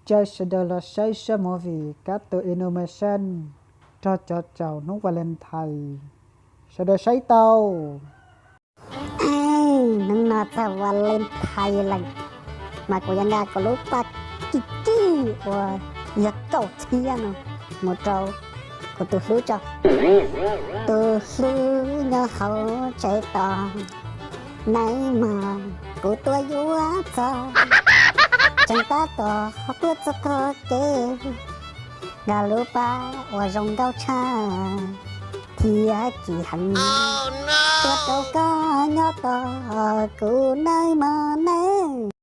Caw sawv daws los saib zaj movie kab tus animation raug cov caum hnub Valentine. Sawv daws saib tau. Hnub no txog Valentine lawm, mas kuv yuav nqa kuv lub paj kim kim uas yog kaum txhiab no mus rau kuv tus hlub tso. Tus hlub nyob hauv tsev tos, neb mog kuv tuaj yuav txog, tseem tab tom tuaj txog tog kev, nqa lub paj uas zoo nkauj tshaj thiab kim heev tuaj rau koj nyob tos kuv neb mog neb.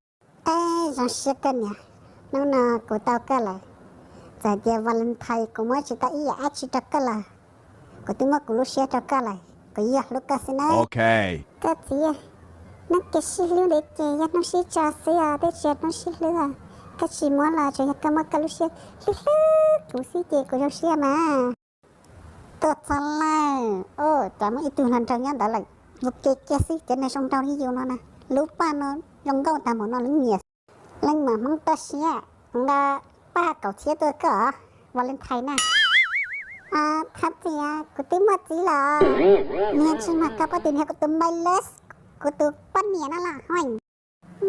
Eb, zoo siab koj niam, hnub no kuv tau koj lawm. Txawm tias Valentine kuv muab tsis tau ib yam dab tsi rau koj lawm, kuv twb muab kuv lub siab rau koj lawm, kuv yeej hlub koj xwb na. Koj txiv, hnub kev sib hlub ntev ces yog hnub sib tso xwb os, twb tsis yog hnub sib hlub os. Koj tsis muab los tsuas yog koj muab koj lub siab hlub hlub kuv xwb ces kuv zoo siab mas. Tuaj txog lawm, cas muaj ib tug hluas nraug nyob ntawd lawm. Mus ke kiag xwb, cov neeg zoo nraug li yus no na, lub paj no zoo nkauj tag npaum no lub nyiam. Leej muam Hmoob toj siab, nqa paj kaum txhiab tuaj koj Valentine na. Thov txim, kuv twb muaj txiv lawm. Niag tsis mag koj pab tus niag kuv tus my love, kuv tus poj niam no los hoj.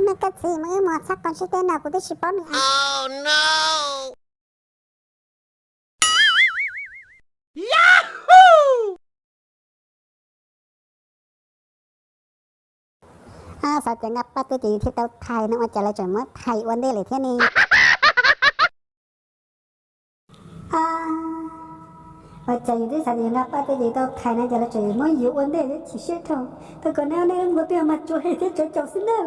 Neb koj txiv, mus wb mus txhab qos ntsib teb no kuv twb tsis paub nws. Xav tias nqa paj tuaj ces yus thiaj tau thais no, ua cas lawv tseem muab thais ua ntej lawm thiab ne? Ua cas yus twb xav tias yus nqa paj tuaj ces yus tau thais no, cas lawv tseem muab yus ua ntej thiab, chim siab rau. Tau kom neb ob neb mus twb yog mas tsuas hais thiab tsuas caum xwb na.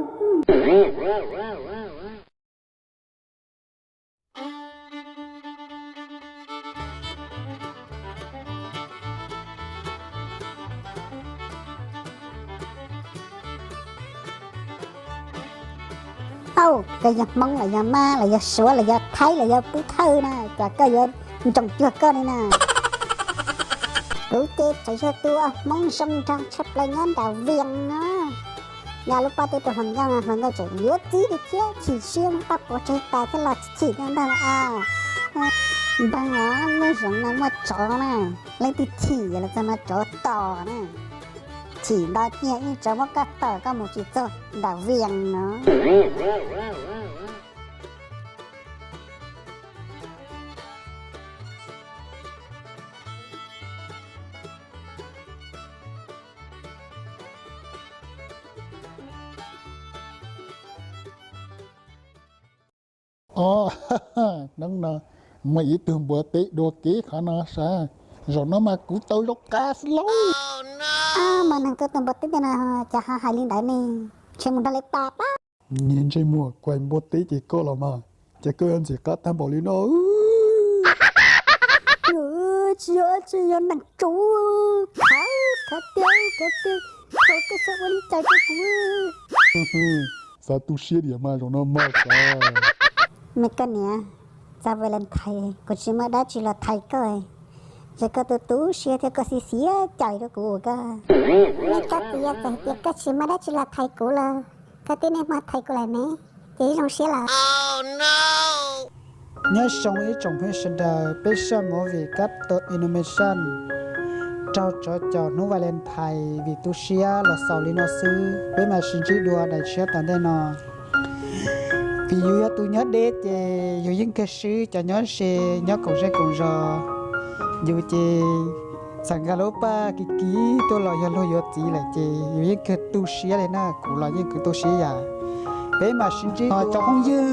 Auj, koj yog Hmoob los yog Mab los yog Suav los yog Thaib los yog Pub Thawj na, cas koj yuav ntsoog cuag koj li na? Kuv ces tseem yog tus Hmoob zoo nraug tshaj plaws nyob nram Vias no. Nqa lub paj tuaj rau hluas nkauj no, hluas nkauj tseem yuav txiv li thiab, chim siab muab paj puav tseg tas thiab los chim nyob ntag lauj. Npawg, lub zoov no muaj tsov na, leej twg chim los txog no tsov tom na. Chim nto ciag ib tsov muab koj tom koj mus tsis txog nram Vias no. Os, hnub no muaj ib tug npua teb dua kev qhov no sav, zaum no mas kuv tau zoo qab xwb lauj. Mas neeg tuaj tua npua teb tej no cas ho hais li ntawd ne? Ntshe mus nrog lawv tas pab. Niag ntsej muag kuaig npua teb ces koj los mas, ces koj yuav ntxim qab tag npaum li no. Tsis yog dab tsi, yog neeg tsuv khav khav tiag khav tiag, thov koj txhob ua li cas rau kuv. Xav tu siab diam mas zaum no mas xav. Me koj niam, txog Valentine kuv tsis muaj dab tsi los thaiv koj, ces koj tu tu siab thiab koj xiv xiav cais rau kuv ua koj. Me koj txiv, yog txawm tias koj tsis muaj dab tsi los thaiv kuv los koj twb niaj hmo thaiv kuv lawm ne, ces zoo siab lawm. Nyob zoo ib tsoom phooj ywg sawv daws, peb zaj movie kab tus animation raug tsov caum hnub Valentine vim tu siab los xaus li no xwb, peb mam sib ntsib dua daim tshiab tom ntej no. Vim yus yog tus nyob deb ces yus yeej kawg swb, cov nyob ze nyob koom zej koom zos, yus ces txawm nkag lub paj kiv kiv tuaj los yog luag yuav txiv lawm ces yus yeej kawg tu siab li na, kuv los yeej kawg tu siab yam. Peb mam sib ntsib dua tsoom phooj ywg.